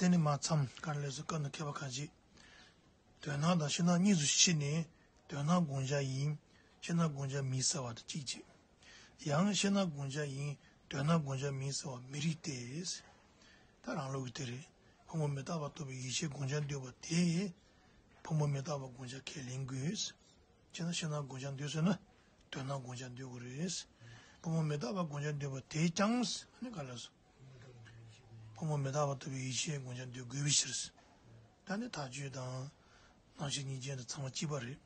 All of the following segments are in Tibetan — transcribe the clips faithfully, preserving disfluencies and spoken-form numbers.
དེ་ནི་མ་མཚམས་གར་ལས་སུ་སྐབས་ན་མཁས་པ་ཁ་ཅིག་དོན་སྣང་དང་ཕྱི་ནང་གཉིས་སུ་ཕྱེ་ནས་དོན་སྣང་བསྒོམ་བྱ་ཡིན། ཕྱི་ནང་བསྒོམ་བྱ་མིན་ཟེར་བ་དང་གཅིག་བྱས། ཡང་ཕྱི་ནང་བསྒོམ་བྱ་ཡིན། དོན་སྣང་བསྒོམ་བྱ་མིན་ཟེར་བ་མི་རིགས་ཏེ། ད་རང་ལུགས་ཀྱི་དེ་རེད། ཕོ་མོ་མི་རྟག་པ་རྟོགས་པའི་ཡིད་ཆེས་བསྒོམ་བྱ་འདོད་པ་དེ། ཕོ་མོ་མི་རྟག་པ་བསྒོམ་བྱ་ཁས་ལེན་དགོས། ཁྱེད་རང་ཕྱི་ནང་བསྒོམ་བྱ་འདོད་ཟེར་ན། དོན་སྣང་བསྒོམ་བྱ་འདོད་དགོས་རེད། ཕོ་མོ་མི་རྟག་པ་བསྒོམ་བྱ་འདོད་པ་དེས་ཀྱང་། ཨ་ནི་ག་ལ་སོ། ཕོ་མོ་མི་རྟག་པ་རྟོགས་པའི་ཡིད་ཆེས་བསྒོམ་བྱ་འདོད་དགོས་པའི་ཕྱིར། ད་ནི་ཐག་ཆོད་དང་། རྣམ་ཤེས་གཉིས་ཅན་དང་ཚང་མ་གཅིག་པ་རེད།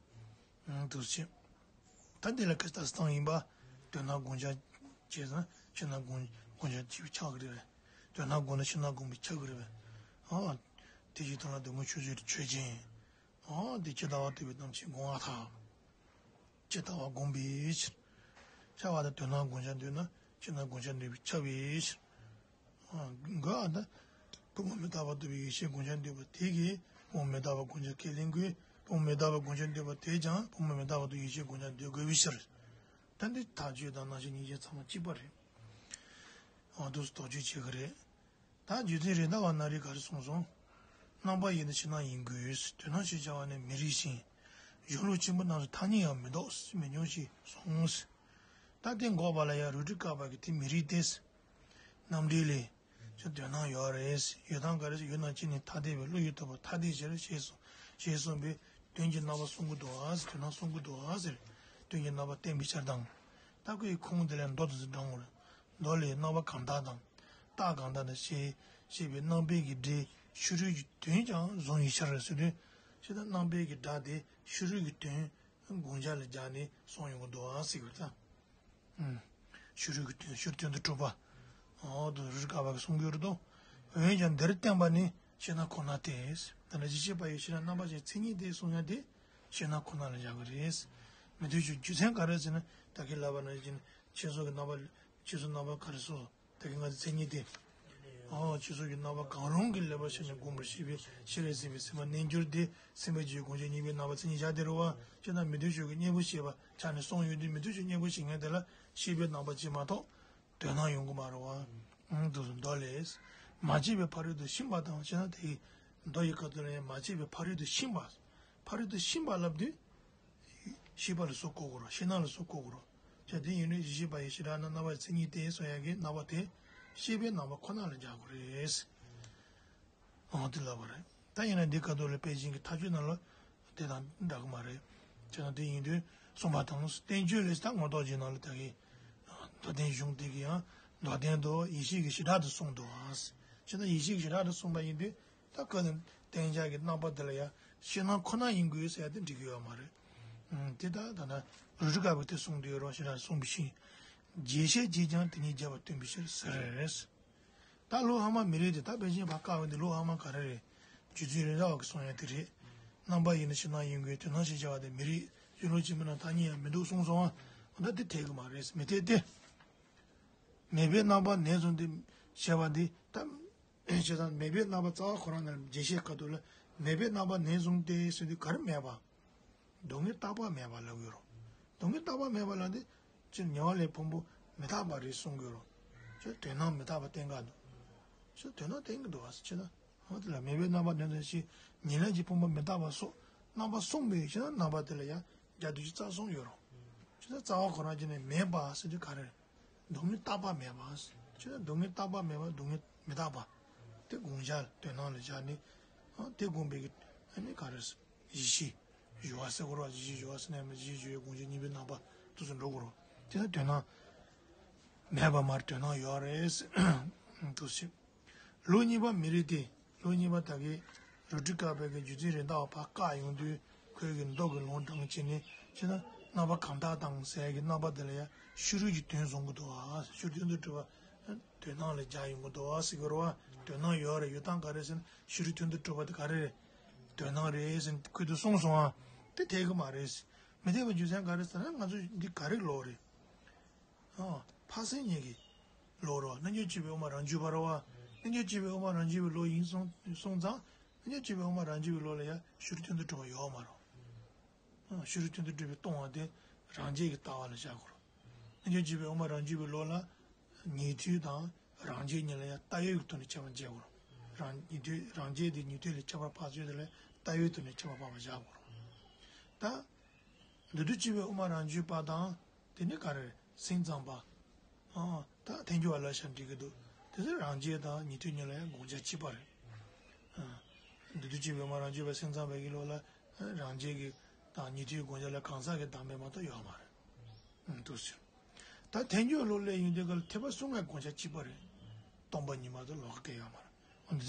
ཨང་། འདུག་ཅེས། ད་འདི་ལ་ག་ལྟ་སྟངས་ཡིན་པ། དོན་སྣང་བསྒོམ་བྱ་བྱས་ན་ཕྱི་ནང་བསྒོམ་བསྒོམ་བྱ་གཅིག་པ་ཆགས་ཀྱི་རེད་པས། དོན་སྣང་བསྒོམ་ན་ཕྱི་ནང་བསྒོམ་པ་ཆགས་ཀྱི་རེད་པས། ཨང་། དེ་བཞིན་དོན་ལ་འདོད་མོས་ཆོས་ཅན། ཨང་། དེ་ཇི་ལྟ་བར་ལྟོས་པའི་རྣམ་ཤེས་བསྒོམ་པར་ཐལ། ཇི་ལྟ་བར་བསྒོམ་པའི་ཕྱིར། ཤར་བ་དང་དོན་སྣང་བསྒོམ་བྱ་འདོད་ན་ཕྱི་ནང་བསྒོམ་བྱ་འདོད་པས་ཁྱབ་པའི་ཕྱིར། འགོད་ཨ་ད། ཕོ་མོ་མི་རྟག་པ་རྟོགས་པའི་ཡིད་ཆེས་བསྒོམ་བྱ་འདོད་པ་དེ་གིས་ཕོ་མོ་མི་རྟག་པ་བསྒོམ་བྱ་ཁས་ལེན་དགོས། ཕོ་མོ་མི་རྟག་པ་བསྒོམ་བྱ་འདོད་པ་དེས་ཀྱང་ཕོ་མོ་མི་རྟག་པ་རྟོགས་ཡིད་ཆེས་བསྒོམ་བྱ་འདོད་དགོས་པའི་ཕྱིར། ད་འདི་ཐག་ཆོད་དང་རྣམ་ཤེས་གཉིས་ཆ་ཚང་མ་གཅིག་པ་རེད། འོ་འདུག་སེ་དོགས་གཅོད་བྱེད་ཀྱི་རེད། ད་རྗེ་བཙུན་རེད་མདའ་བ་ན་རེ་ག་རེ་གསུངས་སོང་། རྣམ་པ་ཡིན་ན་ཕྱི་ནང་ཡིན་དགོས། དོན་སྣང་ཞེས་བྱ་བ་ནི་མི་རིགས་ཤིང་། གཞུང་ལུགས་ཆེན་པོ་རྣམས་སུ་ཐ་སྙད་ཡང་མི་འདོགས་མི་འབྱུང་ཞེས་གསུངས། ད་དེ་འགོག་པ་ལ་ཡང་རུ་དྲི་བཀག་པ་གིས་དེ་མི་རིགས་ཏེ། རྣམ་འགྲེལ་ལས། ཅི་དོན་སྣང་ཡོད་རེད། ཡོད་སྟངས་ག་རེ་ཟེར། ཡོད་ན་ཅི་ནས་ཐ་དད་པའི་བློ་ཡི་སྟོབས་པ་ཐ་དད་ཕྱིར་ཞེས་གསུངས་ཞེས་གསུངས་པས་དོན་གྱི་རྣམ་པ་གསུང་གི་འདུག་ཨ་ཟེར། དོན་སྣང་གསུང་གི་འདུག་ཨ་ཟེར། དོན་གྱི་རྣམ་པ་བསྟན་པའི་ཕྱིར་དང་། ད་ཁོའི་ཁུངས་དེ་ལས་མདོ་དེ་ཚོ་འདྲ་མོ་རེད། མདོ་ལས་རྣམ་པ་གང་དག་དང་། རྟགས་གང་དག་དང་ཞེས་ཞེས་པའི་རྣམ་པའི་གི་སྒྲའི་ཕྱི་རོལ་གྱི་དོན་ཀྱང་གཟུང་བའི་ཕྱིར་ཟེར་དུས། ཅི་ལྟར་རྣམ་པའི་གི་སྒྲ་དེ་ཕྱི་རོལ་གྱི་དོན་བསྒོམ་བྱ་ལ་སྦྱར་ནས་གསུངས་ཡོང་གི་འདུག་ཨང་ཟེར་གྱི་རེད་ད། ཨུམ། ཕྱི་རོལ་གྱི་དོན་ཕྱི་རོལ་དོན་དུ་གྲུབ་པ། འོ་དོ་རུ་དཀའ་བ་གི་གསུང་གི་ཡོད་རེད་དོ། འོན་ཀྱང་འདིར་བསྟན་པ་ནི་ཕྱི་ནང་ཁོ་ན་སྟེ། ད་ནི་གཞི་ཤེས་པ་ཡི་ཕྱི་ནང་རྣམ་པ་ཅན་མཚན་ཉིད་དེ་གསུང་ཡ་དེ་ཕྱི་ནང་ཁོ་ན་ལ་སྦྱར་གི་རེད། མི་མཐུན་ཕྱོགས་རྒྱུ་མཚན་ག་རེ་ཟེར་ན་ད་གིན་ལབ་པ་ནང་བཞིན་ཕྱི་སོགས་ཀྱི་རྣམ་པ་ཕྱི་སོགས་རྣམ་པ་ག་རེ་སོ། ད་གིན་ང་ཚོ་མཚན་ཉིད་དེ། ཨོ། ཕྱི་སོགས་ཀྱི་རྣམ་པ་གང་རུང་གི་ལེགས་པར་ཤེས་ནས་བསྒོམ་པར་བྱེད་པའི་ཤེས་རབ་སྲིད་པའི་སེམས་པ་རྣལ་འབྱོར་དེ་སེམས་པའི་རྒྱུད་ཀྱི་སྒོ་ནས་གཉིས་པའི་རྣམ་པ་མཚན་ཉིད་བཞག་སྟེ་རེད་བ། ཅི་ལྟར་མི་མཐུན་ཕྱོགས་ཀྱི་གཉེན་པོ་བྱེད་པ་ཆ་ནས་གསུངས་ཡོད་དུས་མི་མཐུན་ཕྱོགས་གཉེན་པོ་བྱེད་མཁན་དེ་ལ་ཤེས་པའི་རྣམ་པ་ཅིག་མ་གཏོགས་དོན་སྣང་ཡོང་གི་མ་རེད་བ། ཨང་། དུ་མདོ་ལས། མ་སྐྱེས་པའི་ཕ་རོལ་ཏུ་ཕྱིན་པ་དང་ཅི་ལྟར་དེ་མདོ་ཡི་སྐབས་དེ་ལ་ཡང་མ་སྐྱེས་པའི་ཕ་རོལ་ཏུ་ཕྱིན་པ། ཕ་རོལ་ཏུ་ཕྱིན་པ་ལབ་དུས། ཤེས་པ་ལ་སོགས་གོ་དགོས་རེད། ཕྱི་ནང་ལ་སོགས་གོ་དགོས་རེད། ཅེས་དེ་ཡིན་དུས་གཞི་ཤེས་པ་ཡི་ཕྱི་དགྲ་རྣམ་རྣམ་པར་མཚན་ཉིད་དེ་གསུང་ཡག་གི་རྣམ་པ་དེ་ཤེས་པའི་རྣམ་པ་ཁོ་ན་ལ་སྦྱར་དགོས་རེད། འོ་དེ་ལབ་པ་རེད། ད་ཡིན་ན་འདི་ཁ་ཐོག་ལ་དཔེ་ཅན་གྱི་མཐའ་དཔྱོད་ནང་ལ་དེ་དང་འདྲ་གི་མ་རེད། བྱས་ན་དེ་ཡིན་དུས་གསུངས་པ་དང་བསྟན་བཅོས་ལས་ད་ངོ་ཐོག་ཅིག་ནང་ལ་ད་གི་མདོ་བསྟན་གཞུང་དེ་གི་ཡང་མདོ་བསྟན་དུ་ཡེ་ཤེས་ཀྱི་བྱེ་བྲག་ཏུ་གསུངས་འདུག་ཨང་། བྱས་ན་ཡེ་ཤེས་ཀྱི་བྱེ་བྲག་ཏུ་གསུངས་པ་ཡིན་དུས། ད་སྐབས་དང་བསྟན་བྱ་གི་རྣམ་པ་དེ་ལ་ཡང་ཕྱི་ནང་ཁོ་ན་ཡིན་དགོས་ཟེར་ཡ་དེ་འགྲིག་གི་ཡོད་མ་རེད། ཨང་། དེ་ལྟར་ད་ལྟ་རུ་དྲི་དཀར་པོས་དེ་གསུངས་དུས་རོ་ཞེ་དྲག་གསུངས་པའི་ཕྱིར། རྒྱས་བཤད་ཀྱིས་ཀྱང་དེ་ཉིད་རྒྱས་པར་སྟོན་པའི་ཕྱིར་ཟེར། ད་ལོ་ཧ་མ་མི་རེད་དེ། ད་དཔེ་ཅན་ཕར་བཀག་པ་འདི་ལོ་ཧ་མ་ག་རེ་རེད། རྗེ་བཙུན་རེད་མདའ་བ་གིས་གསུངས་ཡ་དེ་རེད། རྣམ་པ་ཡིན་ན་ཕྱི་ནང་ཡིན་དགོས། དོན་སྣང་ཞེས་བྱ་བ་དེ་མི་རིགས་གཞུང་ལུགས་ཆེན་པོ་ན་ཐ་སྙད་ཡང་མི་འདུག་གསུངས་སོང་ཨ། འོ་ད་དེ་འཐད་གི་མ་རེད། མི་འཐད་དེ། མེད་པའི་རྣམ་པ་ནས་བཟུང་སྟེ་ཞེས་པ་འདི་ད། བྱས་ཙང་མེད་པའི་རྣམ་པ་རྩ་བ་ཁོ་རང་ནས་རྒྱས་བཤད་ཁ་ཐུག་ལ་མེད་པའི་རྣམ་པ་ནས་བཟུང་སྟེ་ཟེར་དུས་ག་རེ་མེད་པ། སྡུག་བསྔལ་རྟག་པ་མེད་པ་ལབ་ཡོད་རོ། སྡུག་བསྔལ་རྟག་པ་མེད་པ་ལབ་དུས་ཅི་ཉེ་བ་ལས་ཕུང་པོ་མི་རྟག་པ་རེད་གསུང་གི་ཡོད་རོ། ཅི་དོན་སྣང་མི་རྟག་པ་བསྟན་ག་འདུག་ཅི་དོན་སྣང་བསྟན་གི་འདུག་བ་ཟེར་ཅི་ན། འོ་དེ་ལ་མེད་པའི་རྣམ་པ་ནས་བཟུང་ཞེས་ཉེར་ལེན་གྱི་ཕུང་པོ་མི་རྟག་པ་སོགས་རྣམ་པ་གསུངས་པའི་ཕྱིར་ན་རྣམ་པ་དེ་ལ་ཡང་རྒྱ་སྡུད་ཀྱི་རྩ་གསུམ་ཡོད་རོ། ཅི་ན་རྩ་བ་ཁོ་རང་ཅི་ནས་མེད་པ་ཟེར་དུས་ག་རེ། སྡུག་བསྔལ་རྟག་པ་མེད་པ། ཅི་ན་སྡུག་བསྔལ་རྟག་པ་མེད་པ་སྡུག་བསྔལ་མི་རྟག་པ། དེ་བསྒོམ་བྱ་དོན་སྣང་ལ་བཞག་ནས། ཨ་དེ་བསྒོམ་པའི་གི་ཨ་ནི་ག་རེ། ཡེ་ཤེས་སྦྱོར་བ་ཟེར་དགོས་རེད་བ། ཡེ་ཤེས་སྦྱོར་བ་ཟེར་ན་ཡང་ཡེ་ཤེས་སྦྱོར་བའི་བསྒོམ་བྱའི་གཉིས་པའི་རྣམ་པ་དེ་ཚོ་འགྲོ་དགོས་རེད། དེ་ན་དོན་སྣང་མེད་པ་མ་རེད། དོན་སྣང་ཡོད་རེད། དེ་ཚོ། ལུགས་གཉིས་པ་མི་རིགས་ཏེ། ལུགས་གཉིས་པ་ད་གིན་རུ་དྲི་དཀར་པོ་གིས་རྗེ་བཙུན་རེད་མདའ་བ་ཕར་བཀག་ཡོང་དུས་ཁོས་གི་མདོ་གི་ལུང་དྲངས་བྱས་ནས་ཅི་ན་རྣམ་པ་གང་དག་དང་ཟེར་གི་རྣམ་པ་དེ་ལ་ཡང་ཕྱི་རོལ་གྱི་དོན་གསུང་གི་འདུག་ཨ། ཕྱི་རོལ་དོན་དུ་གྲུབ་པ་དོན་སྣང་ལ་སྦྱར་ཡོང་གི་འདུག་ཨ་ཟེར་གི་རེད་བ། དོན་སྣང་ཡོད་རེད། ཡོད་སྟངས་ག་རེ་ཟེར་ན་ཕྱི་རོལ་དོན་དུ་གྲུབ་པ་དེ་ག་རེ་རེད། དོན་སྣང་རེད་ཟེར་ཁོས་དེ་གསུངས་སོང་ཨ། དེ་འཐད་གི་མ་རེད། མི་འཐད་པའི་རྒྱུ་མཚན་ག་རེ་ཟེར་ན་ང་ཚོ་འདི་ག་རེ་ལོག་རེད། ཨ། འཕགས་སེང་གཉིས་ཀྱི་ལོ་རོ། རྣལ་འབྱོར་སྤྱོད་པའི་དབུ་མ་རང་རྒྱུད་པ་རོ་བ། རྣལ་འབྱོར་སྤྱོད་པའི་དབུ་མ་རང་རྒྱུད་པའི་ལོ་ཡིན་སོང་སོང་ཙང་། རྣལ་འབྱོར་སྤྱོད་པའི་དབུ་མ་རང་རྒྱུད་པའི་ལོ་ལ་ཡང་ཕྱི་རོལ་དོན་དུ་གྲུབ་པ་ཡོད་མ་རོ། ཨ། ཕྱི་རོལ་དོན་དུ་གྲུབ་པའི་སྟོང་པ་དེ་རང་རྒྱལ་གྱི་ལྟ་བ་ལ་བཞག་དགོས་རོ། རྣལ་འབྱོར་སྤྱོད་པའི་དབུ་མ་རང་རྒྱུད་པའི་ལོ་ལ་ཉན་ཐོས་དང་རང་རྒྱལ་གཉིས་ལ་ཡང་ལྟ་བའི་ཐོག་ནས་ཁྱད་པར་འབྱེད་དགོས་རོ། རང་ཉན་ཐོས་རང་རྒྱལ་དེ་ཉན་ཐོས་ལས་ཁྱད་པར་འཕགས་ཚུལ་དེ་ལས་ལྟ་བའི་དོན་ནས་ཁྱད་པར་འཕགས་པ་བཞག་དགོས་རེད། ད། འདུས་བྱས་པའི་དབུ་མ་རང་རྒྱུད་པ་དང་། དེ་ནས་ག་རེ་རེད། སེམས་ཙམ་པ། ཨ། ད་ཐལ་འགྱུར་བ་ལབ་བཞག་འགྲིག་གི་འདུག་དེ་ཚོ་རང་རྒྱལ་དང་ཉན་ཐོས་གཉིས་ལ་ཡང་དགོངས་འཆར་གཅིག་པ་རེད། ཨ། འདུས་བྱས་པའི་དབུ་མ་རང་རྒྱུད་པ་སེམས་ཙམ་པའི་གི་ལུགས་ལ། རང་རྒྱལ་གྱི་དང་ཉན་ཐོས་དགོངས་འཆར་ལ་གང་ཟག་གི་བདག་མེད་མ་གཏོགས་ཡོད་མ་རེད། ཨ། འདུག་ཟེར། ད་ཐལ་འགྱུར་ལུགས་ལ་ཡིན་དུས་ག་ལ་ཐེག་པ་གསུམ་ཀའི་དགོངས་འཆར་གཅིག་པ་རེད། སྟོང་པ་ཉིད་མ་གཏོགས་ལོགས་ཀ་ཡོད་མ་རེད། འོ་འདི་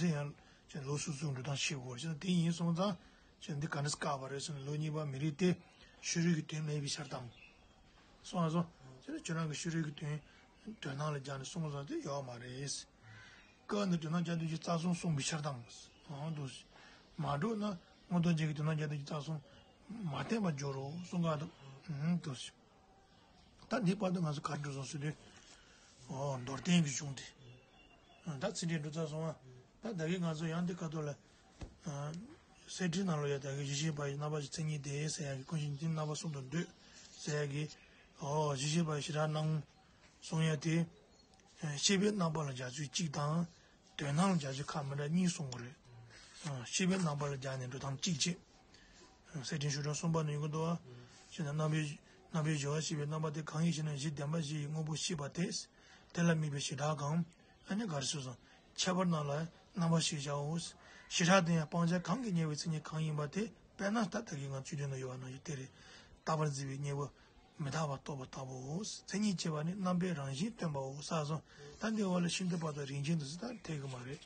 ཚོ་ཡང་ལུགས་སོ་སོའི་འགྲོ་སྟངས་ཤེས་དགོས་རེད། དེ་ཡིན་སོང་ཙང་། ཅེས་འདི་ག་འདྲ་བཀག་པ་རེད་ཟེར་ན། ལུགས་གཉིས་པ་མི་རིགས་ཏེ། ཕྱི་རོལ་གྱི་དོན་མེད་པའི་ཕྱིར་དང་། གསུངས་པ་སོང་། ཅེས་ཁྱོད་རང་གི་ཕྱི་རོལ་གྱི་དོན། དོན་སྣང་ལ་སྦྱར་ནས་གསུངས་པ་སོང་དེ་ཡོད་མ་རེད། སྐབས་འདིར་དོན་སྣང་རྒྱ་མཚོ་རྒྱལ་གྱི་རྩ་གསུམ་གསུངས་པའི་ཕྱིར་དང་། འོ་འདུག་མ་འགྲོ་ན་མངོན་རྟོགས་རྒྱན་གྱི་དོན་སྣང་རྒྱ་མཚོ་རྒྱལ་གྱི་རྩ་གསུམ་མ་བསྟན་པར་འགྱུར་རོ་གསུང་གི་འདུག་འདུག་ད་འདི་བར་དུ་ང་ཚོ་ག་རེ་འགྲོ་སོང་ཟེར་དུས། ཨོ་མདོར་བསྟན་གྱི་གཞུང་དེ། ད་ཚིག་འགྲེལ་འགྲོ་ཚར་སོང་བ། ད་ད་གིན་ང་ཚོ་ཡང་འདི་ཁ་ཐོག་ལ། གསེར་ཁྲིའི་ནང་ལོགས་ཡ་ད་གིན་གཞི་ཤེས་པ་ཡི་རྣམ་པ་བཞི་མཚན་ཉིད་དེ་ཟེར་ཡ་གི། ཀུན་གཞི་ཉིད་དེ་རྣམ་པ་གསུམ་དུ་འདོད་ཟེར་ཡ་གི། ཨོ་གཞི་ཤེས་པ་ཡི་བྱེ་བྲག་སྣང་གསུང་ཡ་དེ། ཤེས་པའི་རྣམ་པ་ལ་སྦྱར་ཚུལ་གཅིག་དང་། དོན་སྣང་ལ་སྦྱར་ཚུལ་ཁག་མི་འདྲ་གཉིས་གསུང་གི་རེད། ཨ། ཤེས་པའི་རྣམ་པ་ལ་སྦྱར་ནས་འགྲོ་སྟངས་གཅིག་བྱས། ཨ། གསེར་ཕྲེང་ཤོག་གྲངས་གསུམ་པ་ན་ཡོང་གི་འདུག་བ། ཞེ་ན། རྣམ་པའི་རྣམ་པའི་སྦྱོར་བ་ཤེས་པའི་རྣམ་པ་དེ་གང་ཡིན་ཞེ་ན། གཞི་བདེན་པ་བཞི་ཡི་དངོས་པོ་ཤེས་པ་དེ། དེ་ལ་དམིགས་པའི་བྱེ་བྲག་གམ། ཨ་ནི་ག་རེ་ཟེར་སོང་། ཁྱད་པར་རྣམས་ལ་རྣམ་པ་ཞེས་བྱའོ། བྱེ་བྲག་དེ་ཡང་སྤང་བྱ་གང་གིས་རྙེད་པའི་མཚན་ཉིད་གང་ཡིན་པ་དེ། དཔེར་ན་ད་ལྟ་གི་ང་བཅུད་དོན་ན་ཡོད་པ་ནང་བཞིན་དེ་རེད། རྟག་པར་འཛིན་པའི་གཉེན་པོ། མི་རྟག་པ་རྟོགས་པ་ལྟ་བུའོ། མཚན་ཉིད་ཅེས་པ་ནི་རྣམ་པའི་རང་བཞིན་སྟོན་པའོ་ཟེར་སོང་། ད་འདི་འོག་ལ་ཤིན་ཏུ་བར་དུ་རིང་ཆེན་དུ་ཟེར་ད་འཐད་གི་མ་རེད།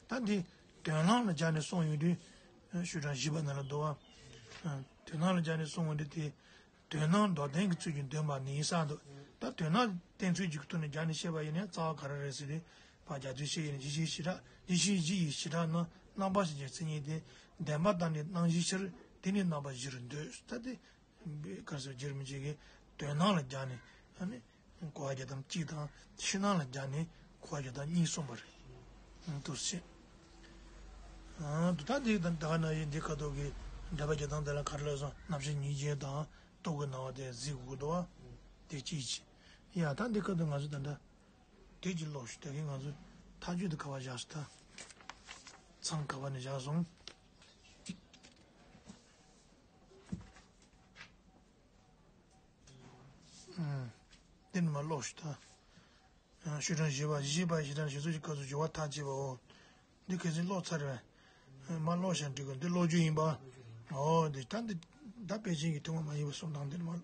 ད་འདི་དོན་སྣང་ལ་སྦྱར་ནས་གསུངས་ཡོང་དུས། ཤོག་གྲངས་བཞི་པ་ནང་ལ་འདུག་བ། དོན་སྣང་ལ་སྦྱར་ནས་གསུངས་ཡོང་དུས་དེ། དོན་སྣང་མདོར་བསྟན་གྱི་ཚུལ་གྱིས་འདོན་པ་ནི་ཟེར་འདུག་ད་དོན་སྣང་བསྟན་ཚུལ་གྱི་ཐོག་ནས་སྦྱར་ནས་བཤད་པ་ཡིན་ན་རྩ་བ་ག་རེ་རེད་ཟེར་ཏེ། ཕར་རྒྱ་མཚོའི་བཤད་ཡིན་ན། གཞི་ཤེས་བྱེ་བྲག་གཞི་ཤེས་བཞི་ཡི་བྱེ་བྲག་ན། རྣམ་པ་ཞེས་བྱའི་མཚན་ཉིད་དེ། བདེན་པ་དང་ནི་སྣང་བཞིའི་ཕྱིར། དེ་ནི་རྣམ་པ་བཞིར་འདོད། ད་དེ། ག་རེ་ཟེར། རྗེ་རིན་པོ་ཆེ་གིས་དོན་སྣང་ལ་སྦྱར་ནས། ཨ་ནི་གོ་བ་རྒྱག་སྟངས་གཅིག་དང་། ཕྱི་སྣང་ལ་སྦྱར་ནས་གོ་བ་རྒྱག་སྟངས་གཉིས་གསུངས་པ་རེད། ཨང་། འདུག་སེ། ཨང་། ད་འདི་ད་ག་ན་ཡིན། འདི་ཁ་ཐོག་གི་འགྲེལ་པ་རྒྱག་སྟངས་དེ་ལ་ག་རེ་ལབ་སོང་། རྣམ་ཤེས་ཉིད་ཅན་དང་རྟོག་གེའི་སྣང་བ་དེ་གཟིགས་དགོས་འདུག་བ། དེ་གཅིག་བྱས། ཡ། ད་འདི་ཁ་ཐོག་ང་ཚོ་ད་ལྟ་དེ་གཅིག་ཀློག་ཞུ། ད་གིན་ང་ཚོ་མཐའ་དཔྱོད་དེ་ག་པར་བཞག་སོང་། ད་མཚམས་ག་པར་ནས་བཞག་སོང་། ཨུམ། འདི་ནི་མར་ཀློག་ཞུ་ད། ཤོག་གྲངས་བཞི་པ། གཞི་ཤེས་པ་ཡི་བྱེ་བྲག་ནི་ཞེས་སོགས་ཀྱི་སྐབས་སུ་སྦྱོར་བ་མཐའ་ཅེས་པའོ། འདི་གལ་སྲིད་ཀློག་ཚར་བས། མར་ཀློག་བཞག་འགྲིག་གི། འདི་ཀློག་རྒྱུ་ཡིན་པ། འོ་འདི་ད་འདི་ད་དཔེ་ཅན་གྱི་ཐུན་མོང་མ་ཡིན་པའི་གསུང་སྟངས་འདི་ནི་མར་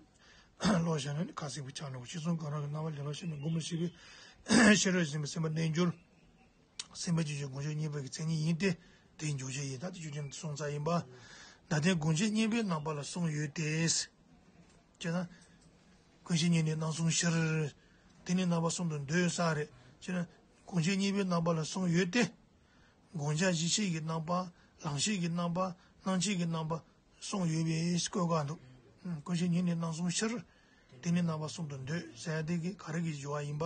ཀློག་བཞག་ན་ནི་ཁ་གསལ་པོ་ཆགས་འགྲོ་གི། ཕྱི་གསུང་གང་རུང་གི་རྣམ་པ་ལེ་ལོ་ཤེས་ནས་སྒོམ་པར་བྱེད་པའི་ཕྱི་རོལ་ཟིན་པའི་སེམས་པ་གནས་འགྱུར། སེམས་པའི་རྒྱུད་ཀྱི་སྒོམ་བྱེད་གཉིས་པོའི་མཚན་ཉིད་ཡིན་ཏེ། དེའི་འཇོག་བྱེད་ཡིན། ད་དེ་ཆོས་ཅན་གསུངས་ཚར་ཡིན་པ། ད་ལྟའི་སྒོམ་བྱེད་གཉིས་པོའི་རྣམ་པ་ལ་གསུངས་ཡོད་དེ། ཅེ་ན། ཀུན་གཞི་ཉིད་ནི་སྣང་གསུམ་ཕྱིར། དེ་ནི་རྣམ་པ་གསུམ་དུ་འདོད་ས་རེད། ཅེ་ན། སྒོམ་བྱེད་གཉིས་པོའི་རྣམ་པ་ལ་གསུངས་ཡོད་དེ། བགོ་བྱ་གཞི་ཤེས་ཀྱི་རྣམ་པ། ལང་ཤེས་ཀྱི་རྣམ་པ། སྣང་མཆེད་ཀྱི་རྣམ་པ། གསུངས་ཡོད་པས་བཀོད་དགོས་འདུག་ཀུན་གཞི་ཉིད་ནི་སྣང་གསུམ་ཕྱིར། དེ་ནི་རྣམ་པ་གསུམ་དུ་འདོད་ཟེར་ཡ་དེ་གི་ག་རེ་གི་སྦྱོར་བ་ཡིན་པ།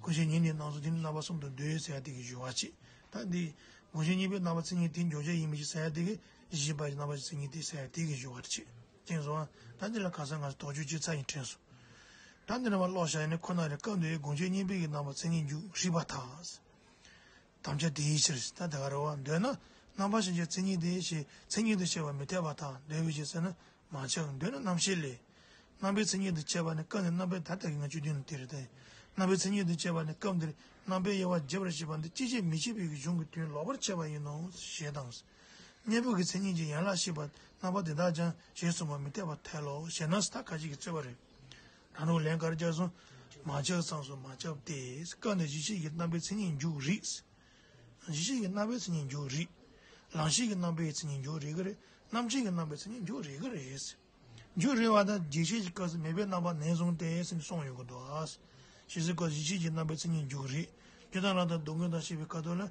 ཀུན་གཞི་ཉིད་ནི་སྣང་གསུམ། དེ་ནི་རྣམ་པ་གསུམ་དུ་འདོད་ཟེར་ཡ་དེ་གི་སྦྱོར་བ་ཅིག་ད་འདི་སྒོམ་བྱེད་གཉིས་པོའི་རྣམ་པ་མཚན་ཉིད་དེ་འཇོག་བྱེད་ཡིན་པ་ཞིག་ཟེར་ཡ་དེ་གི། གཞི་ཤེས་པ་ཡི་རྣམ་པ་མཚན་ཉིད་དེ་ཟེར་ཡ་དེ་གི་སྦྱོར་བ་ཅིག་མཁྱེན་སོང་ཨ། ད་འདི་ལ་ཁ་སང་ང་ཚོ་དོགས་གཅོད་བྱས་ཚར་ཡིན། དྲན་སོང་། ད་འདི་ནས་མར་ཀློག་བཞག་ཡིན་ན་ཁོ་ན་རེ། སྐབས་འདིར་སྒོམ་བྱེད་གཉིས་པོའི་གི་རྣམ་པ་མཚན་ཉིད་འཇུག་རིགས་པར་ཐལ། དམ་བཅའ་དེའི་ཕྱིར། ད་དེ་ག་རེ་བ། འདོད་ན་རྣམ་པར་ཤེས་བྱའི་མཚན་ཉིད་དེ་ཞེས་མཚན་ཉིད་དུ་བྱ་བ་མི་འཐད་པར་ཐལ། འདོད་པའི་ཕྱིར་ཟེར་ན་མ་ཁྱབ། འདོད་ན་རྣམ་ཤེས་ལས། རྣམ་པའི་མཚན་ཉིད་དུ་བྱས་པ་ནི་སྐབས་འདིར། རྣམ་པའི། ད་ལྟ་གི་ང་བཅུད་དོན་ནི་དེ་རེད་དེ། རྣམ་པའི་མཚན་ཉིད་དུ་བྱས་པ་ནི་སྐབས་འདིར་རྣམ་པའི་དབྱེ་བ་རྒྱས་པར་བྱེད་པ་འདི་སྐྱེད་བྱེད་མི་སྐྱེད་པའི་གི་གཞུང་གི་དོན་ལོག་པར་འཆད་པ་ཡིན་ནོ་ཞེས་དང་། གཉེན་པོ་གི་མཚན་ཉིད་ཀྱི་ཡན་ལག་ཤེས་པ་རྣམ་པ་དེ་དག་ཀྱང་ཞེས་གསུངས་པ་མི་འཐད་པར་ཐལ་ལོ་ཞེ་ན། ད་ཁ་ཅིག་གིས་རྩོད་པ་རེད། རང་ལུགས་ལན་ག་རེ་རྒྱག་སོང་། མ་ཁྱབ་ཚང་སོང་། མ་ཁྱབ་སྟེ། སྐབས་འདིར་གཞི་ཤེས་ཀྱི་རྣམ་པའི་མཚན་ཉིད་འཇུག་རིགས། གཞི་ཤེས་ཀྱི་རྣམ་པའི་མཚན་ཉིད་འཇུག་རིགས། ལང་ཤེས་ཀྱི་རྣམ་པའི་མཚན་ཉིད་འཇུག་རིགས་ཀྱི་རེད། རྣམ་མཁྱེན་གྱི་རྣམ་པའི་མཚན་ཉིད་འཇུག་རིགས་ཀྱི་རེད། འཇུག་རིགས་པ་དང་རྗེས་ཤེས་ཀྱི་སྐབས་སུ་མེད་པའི་རྣམ་པ་ནན་གསུངས་ཏེ་ཟེར་ནས་གསུངས་ཡོང་གི་འདུག་ཨ། ཞེས་སོགས་སྐབས་གཞི་ཤེས་ཀྱི་རྣམ་པའི་མཚན་ཉིད་འཇུག་རིགས། སྤྱིར་བཏང་ལ་དང་སྡུག་བསྔལ་དང་ཞེས་པའི་ཁ་ཐོག་ལ་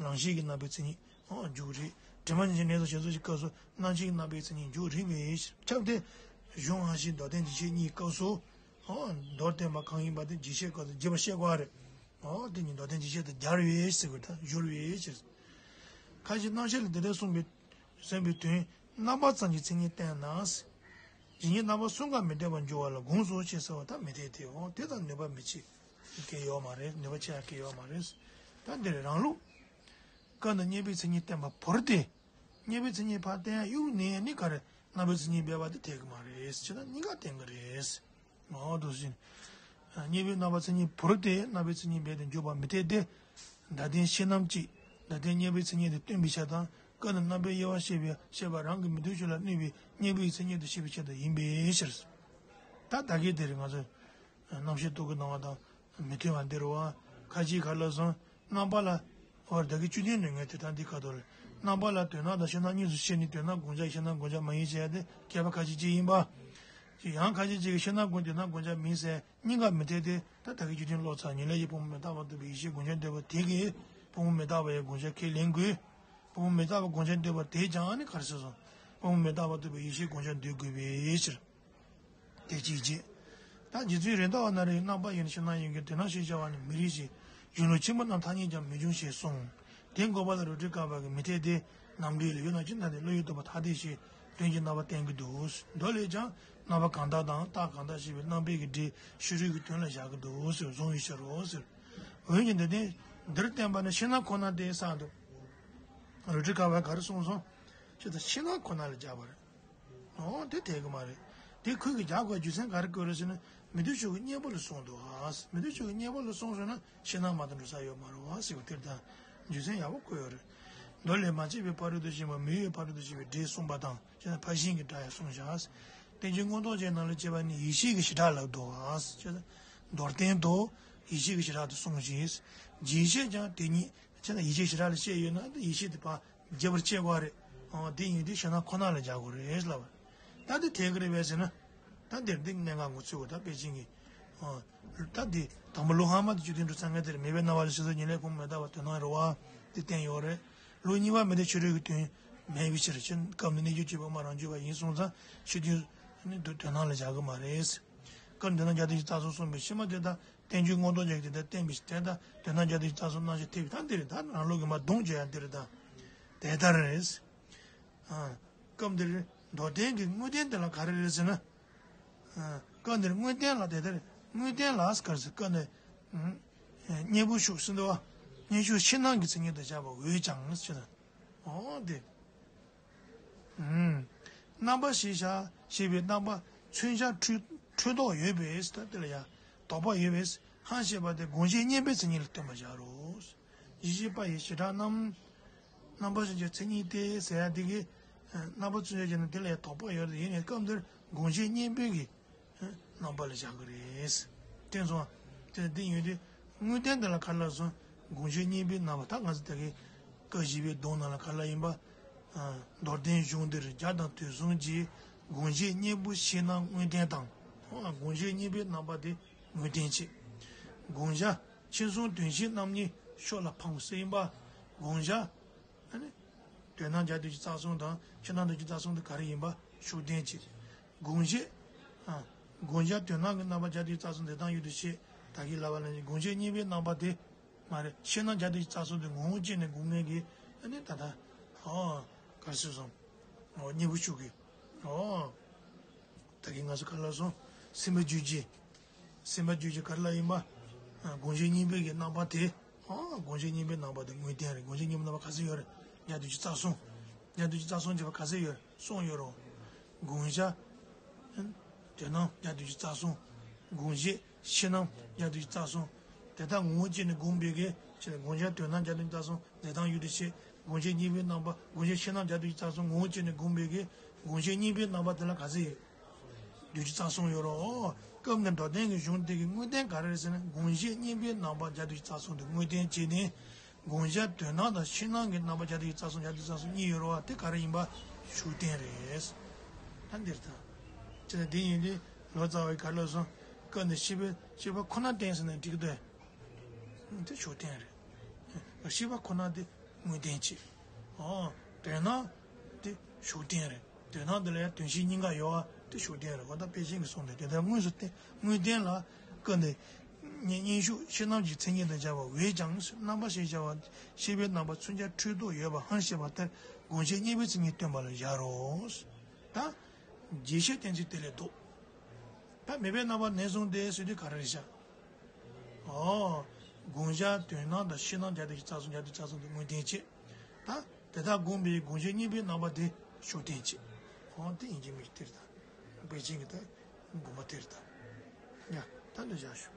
ལང་ཤེས་ཀྱི་རྣམ་པའི་མཚན་ཉིད་འཇུག་རིགས། དྲི་མ་ཉེར་ཞི་ནད་དང་ཞེས་སོགས་ཀྱི་སྐབས་སུ་རྣམ་མཁྱེན་གྱི་རྣམ་པའི་མཚན་ཉིད་འཇུག་རིགས་པས་ཁྱབ་སྟེ། གཞུང་དབང་བཞིའི་མདོར་བསྟན་རྗེས་ཤེས་གཉིས་སྐབས་སུ། མདོར་བསྟན་པ་གང་ཡིན་པ་དེ་རྗེས་ཤེས་སྐབས་སུ་རྒྱས་པར་བཤད་དགོས་པ་རེད། འོ་དེ་ཉིད་མདོར་བསྟན་རྗེས་ཤེས་དང་སྦྱར་བའི་ཕྱིར་དང་སྦྱོར་བའི་ཕྱིར། ཁ་ཅིག་རྣམ་བཤད་ལས་དེ་ལྟར་གསུངས་པའི་གསུངས་པའི་དོན་རྣམ་པ་ཙམ་གྱི་མཚན་ཉིད་བསྟན་ན། ཇི་སྙེད་རྣམ་པ་གསུམ་ཀ་མི་འཐད་པར་འགྱུར་བ་ལ་དགོངས་སོ་ཞེས་ཟེར་བ་དང་མི་འཐད་དེ། འོ་དེ་དང་ནུས་པ་མི་ཆེ་གི་ཡོད་མ་རེད། ནུས་པ་ཆེ་ཡ་གི་ཡོད་མ་རེད། ད་འདིར་རང་ལུགས་ སྐབས་འདིར་བརྙས་པའི་མཚན་ཉིད་བསྟན་པ་བུར་ཏེ། བརྙས་པའི་མཚན་ཉིད་ཕར་བསྟན་ཡ་གཡུག་ནས་ནི་ག་རེ་རྣམ་པའི་མཚན་ཉིད་སྦས་པ་དེ་འཐད་ཀྱི་མ་རེད། ཅེས་ན་གཉིས་ཀ་བསྟན་གྱི་རེད། འོ་འདུག་ཟིན། བརྙས་པའི་རྣམ་པ་མཚན་ཉིད་བུར་ཏེ་རྣམ་པའི་མཚན་ཉིད་སྦས་ཏེ་འཇོག་པ་མི་འཐད་དེ། ད་ལྟའི་ཤེས་རྣམ་གཅིག་ད་ལྟའི་བརྙས་པའི་མཚན་ཉིད་དེ་སྟོན་པའི་ཆ་དང་སྐབས་འདིར་རྣམ་པའི་དབྱེ་བ་བཤད་པའི་བཤད་པ་རང་གི་མི་མཐུན་ཕྱོགས་ལ་གནོད་པའི་བརྙས་པའི་མཚན་ཉིད་དུ་བཤད་པའི་ཆེད་དུ་ཡིན་པའི་ཕྱིར། ད་ད་གིན་དེ་རེད་ང་ཚོས། རྣམ་ཤེས་རྟོག་གེ་སྣང་བ་དང་མི་མཐུན་པ་འདིར་བ། ཁ་ཅིག་ག་ལ་སོང་རྣམ་པ་ལ། བར་ད་གི་བཅུ་བདུན་ནས་ངས་དེ་ལྟར་འདི་ཁ་ཐོར་རེད། རྣམ་པ་ལ་དོན་སྣང་དང་ཤེས་སྣང་གཉིས་སུ་ཕྱེ་ནས་དོན་སྣང་བགོ་བྱ་ཤེས་སྣང་བགོ་བྱ་མ་ཡིན་ཟེར་ཡ་དེ་མཁས་པ་ཁ་ཅིག་ཅིག་ཡིན་པ། ཅིག་ཡང་ཁ་ཅིག་ཅིག་གིས་ཤེས་སྣང་ཀུན་དོན་སྣང་བགོ་བྱ་མིན་ཟེར་གཉིས་ཀ་མི་འཐད་དེ་ད་ད་གི་བཅུ་བདུན་ཀློག་ཚར་ཉིན་ལས་ཀྱི་ཕུང་པོ་མི་རྟག་པ་རྟོགས་པའི་ཡེ་ཤེས་བགོ་བྱ་འདོད་པ་དེ་གིས་ཕུང་པོ་མི་རྟག་པ་ཡི་བགོ་བྱ་ཁས་ལེན་དགོས། ཕུང་པོ་མི་རྟག་པ་བགོ་བྱ་འདོད་པ་དེས་ཀྱང་ནི་ག་རེ་ཟེར་སོང་། ཕུང་པོ་མི་རྟག་པ་རྟོགས་པའི་ཡེ་ཤེས་བགོ་བྱ་འདོད་དགོས་པའི་ཕྱིར། དེ་གཅིག་བྱས། ད་རྗེ་བཙུན་རེད་མདའ་བ་ན་རེ་རྣམ་པ་ཡིན་ཤེས་སྣང་ཡིན་གྱི་དོན་སྣང་ཞེས་བྱ་བ་ནི་མི་རིགས་ཤིང་། གཞུང་ལུགས་ཆེན་པོ་རྣམས་ཐ་སྙད་ཀྱང་མི་འབྱུང་ཞེས་གསུངས། དེ་འགོག་པ་ལ་རལ་གྲི་བཀག་པ་གི་མི་འཐད་དེ། རྣམ་འགྲེལ་ལ་ཡོད་ན་ཅི་འདྲ་དེ་བློ་ཡིས་རྟོགས་པ་ཐ་དད་ཞེས་དོན་གྱི་རྣམ་པ་བསྟན་གྱི་འདུག་མདོ་ལས་ཀྱང་རྣམ་པ་གང་དག་དང་རྟགས་གང་དག་ཞེས་པའི་རྣམ་པའི་གི་སྒྲས་ཕྱི་རོལ་གྱི་དོན་ལ་བཞག་གི་འདུག་ཟེར་བཟུང་བའི་ཕྱིར་རོ་ཟེར། འོན་ཀྱང་འདི་ནི་འདིར་བསྟན་པ་ནི་ཤེས་སྣང་ཁོ་ན་སྟེ་ཟེར་འདུག་རལ་གྲི་བཀག་པ་ག་རེ་གསུངས་སོང་། ཅི་ལྟར་ཤེས་སྣང་ཁོ་ན་ལ་སྦྱར་བ་རེད། ཨོ་དེ་འཐད་གི་མ་རེད། དེ་ཁོས་ཀྱི་རྒྱག་དགོས་རྒྱུ་མཚན་ག་རེ་བཀོད་རེད་ཟེར་ན། མི་མཐུན་ཕྱོགས་ཀྱི་གཉེན་པོ་ལ་གསུངས་འདུག་ཨ། མི་མཐུན་ཕྱོགས་ཀྱི་གཉེན་པོ་ལ་གསུངས་ཟེར་ན་ཤེས་སྣང་མ་དང་འགྲོ་ས་ཡོད་མ་རེད་བ་ཟེར་བ་དེར་ད་རྒྱུ་མཚན་ཡག་པོ་བཀོད་ཡོད་རེད། མདོ་ལས་མ་བྱས་པའི་ཕ་རོལ་ཏུ་ཕྱིན་པ་མི་གཡོ་བའི་ཕ་རོལ་ཏུ་ཕྱིན་པའི་སྒྲས་གསུངས་པ་དང་ཅེ་ན་ཕར་ཕྱིན་གྱི་སྒྲ་ཡང་གསུངས་བཞག་རྟེན་འབྱུང་མངོན་རྟོགས་ཅན་རྣམས་ལ་བྱས་པ་ནི་ཡིད་ཤེས་ཀྱི་བྱེ་བྲག་ལབ་འདུག་ཨ། ཅེ་ན་མདོར་བསྟན་དུ་ཡིད་ཤེས་ཀྱི་བྱེ་བྲག་ཏུ་གསུངས་ཤིང་། རྗེས་བཤད་ཀྱང་དེ་ཉིད་ཅེ་ན་ཡིད་ཤེས་བྱེ་བྲག་ལ་བཤད་ཡོད་ན་ཡིད་ཤེས་དེ་ཕར། རྒྱས་པར་བཤད་དགོས་རེད། ཨོ་དེ་ཡིན་དུས་ཤེས་སྣང་ཁོ་ན་ལ་སྦྱར་དགོས་རེད་ལབ། ད་དེ་འཐད་ཀྱི་རེད་པས་ཟེར་ན། ད་འདིར་འདི་གནད་འགག་ངོ་ཚུལ་བ་ད་དཔེ་ཅན་གྱི། ཨོ། ད་འདི་དང་པོ་ལོ་ཧ་མ་དེ་བཅུ་བདུན་འགྲོ་ཚང་ངེས་དེར་མེད་པའི་རྣམ་པ་ལ་ཤེས་སོ་ཉིན་ལས་ཁོང་མེད་ད་བ་དོན་སྣང་རེད་བ། དེ་བསྟན་ཡོད་རེད། ལོ་གཉིས་པ་མེད་དེ་ཕྱི་རོལ་གྱི་དོན་མེད་པའི་ཕྱིར་ཕྱིན་སྐབས་ནི་གནས་འགྱུ་བྱེད་པ་མ་རང་རྒྱུ་བ་ཡིན་སོང་ཙང་ཕྱི་དོན་ནི་དོན་སྣང་ལ་བཞག་གི་མ་རེད། སྐབས་འདི་ན་རྒྱ་དུས་ཀྱི་རྩ་གསུམ་གསུངས་པའི་ཕྱི་མ་དེ་དག་བསྟན་བཅོས་མངོན་རྟོགས་ཅན་གྱི་དེ་དག་བསྟན་པའི་དེ་དག་དོན་སྣང་རྒྱ་དུས་ཀྱི་རྩ་གསུམ་རྣམ་བཤད་ཐེབས་ད་འདིར་ད་རང་ལུགས་ཀྱི་མ་གདུང་བྱས་ཡང་འདིར་ད། དེ་ལྟར་རེད། ཨ། སྐབས་འདིར་མདོར་བསྟན་གྱི་དངོས་བསྟན་དེ་ལ་ག་རེ་རེད་ཟེར་ན། ཨ། སྐབས་འདིར་དངོས་བསྟན་ལ་དེ་ལྟར་དངོས་བསྟན་ལ་ག་རེ་ཟེར་སྐབས་འདིར། ཨ། གཉེན་པོ་ཤུགས་ཟེར་འདུག་བ། གཉེན་ཤུགས་ཕྱི་ནང་གི་མཚན་ཉིད་དུ་བཞག་པ་འོས་ཀྱང་ཟེར། འོ་དེ། ཨུམ། རྣམ་པ་ཞེས་བྱ་ཞེས་པའི་རྣམ་པ་མཚོན་བྱ་འཁྲུལ་འཁྲུལ་རྟོག་ཡོད་པས་ད་དེ་ལ་ཡང་དོགས་པ་ཡོད་པས་ཧང་ཤེས་པ་དེ་དགོངས་གཞིའི་གཉེན་པོའི་མཚན་ཉིད་ལ་སྟོན་པར་བྱ་རོ། ཡིད་ཤེས་པ་ཡི་བྱེ་བྲག་རྣམས། རྣམ་པ་ཤེས་བྱའི་མཚན་ཉིད་དེ་ཟེར་ཡ་དེ་གི་རྣམ་པ་མཚོན་བྱ་བྱས་ན་དེ་ལ་ཡང་དོགས་པ་ཡོད་རེད། ཡིན་ནའི་སྐབས་འདིར་དགོངས་གཞིའི་གཉེན་པོའི་གི་རྣམ་པ་ལ་བཞག་གི་རེད། དེ་སོང་། དེ་འདི་ཡོད་དུས་དངོས་བསྟན་འདི་ལ་ག་རེ་ལབ་སོང་། དགོངས་གཞིའི་གཉེན་པོའི་རྣམ་པ་ད་ང་ཚོ་ད་གི་སྐབས་བཞི་པའི་སྡོམ་ནང་ལ་ག་རེ་ལབ་ཡིན་པ། མདོར་བསྟན་གཞུང་འདིར་རྒྱ་དང་དུས་གསུམ་གྱི་དགོངས་གཞིའི་གཉེན་པོ་ཕྱི་ནང་དངོས་བསྟན་དང་། དགོངས་གཞིའི་གཉེན་པོའི་རྣམ་པ་དེ་དངོས་བསྟན་བྱེད། དགོངས་བྱ་མཁྱེན་གསུམ་དོན་བཞི་རྣམ་གཉིས་ཕྱོགས་ལ་འཕངས་ཟེར་ཡིན་པ། དགོངས་བྱ། ཨ་ནི། དོན་སྣང་རྒྱ་དུས་ཀྱི་རྩ་གསུམ་དང་ཕྱི་ནང་དུས་ཀྱི་རྩ་གསུམ་དེ་ག་རེ་ཡིན་པ་ཤུགས་བསྟན་བྱེད། དགོངས་གཞི། ཨ། དགོངས་བྱ་དོན་སྣང་གི་རྣམ་པ་རྒྱ་དུས་ཀྱི་རྩ་གསུམ་དེ་དང་ཡུལ་དུ་བྱེད། ད་གིན་ལབ་པ་ལ་ནི་དགོངས་གཞིའི་གཉེན་པོའི་རྣམ་པ་དེ་མ་རེད། ཕྱི་ནང་རྒྱ་དུས་ཀྱི་རྩ་གསུམ་དེ་ངོ་བོ་ཅན་ནས་དགོངས་མཁན་གྱི་ཨ་ནི་ད་ལྟ་ཨོ་ག་རེ་ཟེར་སོང་། ཨོ་གཉེན་པོ་ཤུགས་ཀྱི་ཨོ། ད་གིན་ང་ཚོ་ག་རེ་ལབ་སོང་། སེམས་པ་རྒྱུད་ཀྱི། སེམས་པ་རྒྱུད་ཀྱི་ག་རེ་ལབ་ཡིན་པ། ཨ། དགོངས་གཞི་གཉེན་པོའི་གི་རྣམ་པ་དེ། ཨ། དགོངས་གཞི་གཉེན་པོའི་རྣམ་པ་དེ་དངོས་བསྟན་རེད། དགོངས་གཞི་གཉེན་པོའི་རྣམ་པ་ག་ཚོད་ཡོད་རེད། རྒྱ་དུས་ཀྱི་རྩ་གསུམ། རྒྱ་དུས་ཀྱི་རྩ་གསུམ་བྱས་པ་ག་ཚོད་ཡོད་རེད། གསུམ་ཡོད་རེད། དགོངས་བྱ། དོན་སྣང་རྒྱ་དུས་ཀྱི་རྩ་གསུམ། དགོངས་གཞི་ཕྱི་ནང་རྒྱ་དུས་ཀྱི་རྩ་གསུམ། དེ་དག་ངོ་བོ་ཅན་ནས་དགོངས་པའི་གི་ཕྱིར་དགོངས་བྱ་དོན་སྣང་རྒྱ་དུས་ཀྱི་རྩ་གསུམ། དེ་དང་ཡུལ་དུ་བྱེད། དགོངས་གཞི་གཉེན་པོའི་རྣམ་པ། དགོངས་གཞི་ཕྱི་ནང་རྒྱ་དུས་ཀྱི་རྩ་གསུམ་ངོ་བོ་ཅན་ནས་དགོངས་པའི་གི་དགོངས་གཞི་གཉེན་པོའི་རྣམ་པ་དེ་ལ་ག་ཚོད་ཡོད། དུས་ཀྱི་རྩ་གསུམ་ཡོད་རེད། སྐབས་འདིར་མདོར་བསྟན་གྱི་གཞུང་དེ་གི་དངོས་བསྟན་ག་རེ་རེད་ཟེར་ན་དགོངས་གཞི་གཉེན་པོའི་རྣམ་པ་རྒྱ་དུས་ཀྱི་རྩ་གསུམ་དེ་དངོས་བསྟན་བྱས་ནས། དགོངས་བྱ་དོན་སྣང་དང་ཕྱི་ནང་གི་རྣམ་པ་རྒྱ་དུས་ཀྱི་རྩ་གསུམ་རྒྱ་དུས་ཀྱི་རྩ་གསུམ་གཉིས་ཡོད་རེད་བ། དེ་ག་རེ་ཡིན་པ་ཤུགས་བསྟན་རེད། ད་འདིར་ད། ཅེས་དེ་ཡིན་དུས་ལོ་ཙཱ་བས་ག་རེ་ལབ་སོང་། སྐབས་འདིར་ཤེས་པ་ཤེས་པ་ཁོ་ན་བསྟན་ཟེར་ན་འགྲིག་གི་འདུག་དེ་ཤུགས་བསྟན་རེད། ཤེས་པ་ཁོ་ན་དེ་དངོས་བསྟན་བྱེད། ཨོ། དོན་སྣང་དེ་ཤུགས་བསྟན་རེད། དོན་སྣང་འདི་ལ་ཡང་དོན་བཞི་གཉིས་ཀ་ཡོད་པ་དེ་ཤུགས་བསྟན་རེད། འོ་ད་དཔེ་ཅན་གྱི་གསུང་དེ་དེ་ལྟར་དངོས་སུ་བསྟན་དངོས་བསྟན་ལ་སྐབས་འདིར་གཉེན་གཉེན་ཤུགས་ཕྱི་ནང་གི་མཚན་ཉིད་དུ་སྦྱར་བ་འོས་ཀྱང་རྣམ་པ་ཞེས་བྱ་བ་ཤེས་པའི་རྣམ་པ་མཚོན་བྱ་འཁྲུལ་རྟོག་ཡོད་པ་ཧང་ཤེས་པ་ལྟར་དགོངས་གཞི་གཉེན་པོའི་མཚན་ཉིད་སྟོན་པ་ལ་སྦྱར་རོ། ད་རྗེས་བཤད་གཏན་ཚིགས་དེ་ལས་ལྡོག་ད་མེད་པའི་རྣམ་པ་ནས་བཟུང་སྟེ་ཟེར་དུས་ག་རེ་རེད་ཤག་ཨོ། དགོངས་བྱ་དོན་སྣང་དང་ཕྱི་ནང་རྒྱ་དུས་ཀྱི་རྩ་གསུམ་རྒྱ་དུས་རྩ་གསུམ་དེ་དངོས་བསྟན་བྱེད། ད་དེ་དག་བསྒོམས་པའི་སྒོམ་བྱེད་གཉིས་པའི་རྣམ་པ་དེ་ཤུགས་བསྟན་བྱེད། འོ་དེ་ཡིན་གྱི་མིན་གྱི་དེ་རེད་ད། དཔེ་ཅན་གྱི་ད་དགོངས་པ་དེ་རེད་ད། ཡ་ད་འདི་བཞག་ཞུ།